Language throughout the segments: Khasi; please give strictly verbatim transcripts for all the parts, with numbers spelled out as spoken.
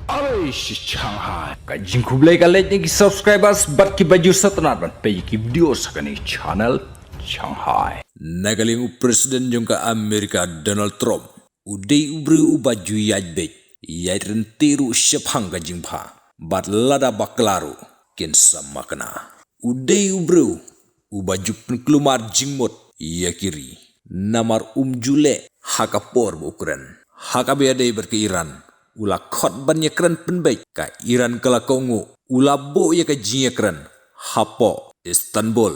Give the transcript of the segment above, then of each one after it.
Alai shi Shanghai. Ka jingkhublei ka leit na ki subscribers bad ki bajur satanat ban peit ki video sa kane channel Shanghai. Na ka liang u president jong ka America Donald Trump u dei u briew uba ju ïaid beit, ïaid ryntih ruh shaphang ka jingbha bad lada bakla ruh kin sa makna. U dei u briew uba ju pynkulmar jingmut ïa ki ri namar um ju leh ha ka por ba u kren. Ha kaba ïadei bad ka Iran, u la khot ban ïakren pynbeit, ka Iran ka la kohnguh. U la buh ïa ka jingïakren hapoh Istanbul.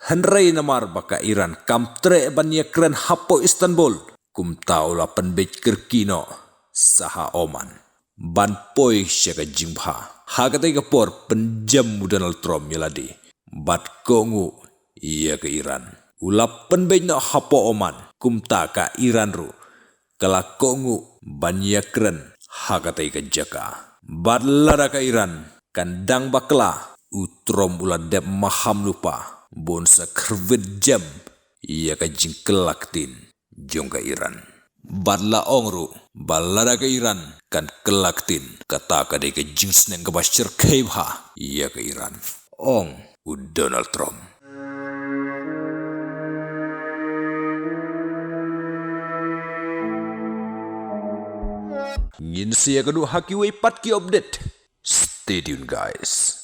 Hynrei namar ba ka Iran kam treh ban ïakren hapoh Istanbul, kumta u la pynbeit kyrkieh noh sa ha Oman ban poi sha ka jingbha. Ha katei ka por pynjem u Donald Trump ïa lade bad kohnguh ïa ka Iran. U la pynbeit noh hapoh Oman, kumta ka Iran ruh ka la kohnguh ban ïakren ha katei ka jaka. Bad lada ka Iran kan dang bakla, u Trump u la dep maham lypa ba un sa khyrwit jem ïa ka jingkylla ktien jong ka Iran. Bad la ong ruh ba lada ka Iran kan kylla ktien, kata ka dei ka jingsneng kaba shyrkhei bha ïa ka Iran, ong u Donald Trump. Ngin sa ïakynduh ha kiwei pat ki update. Stay tuned, guys.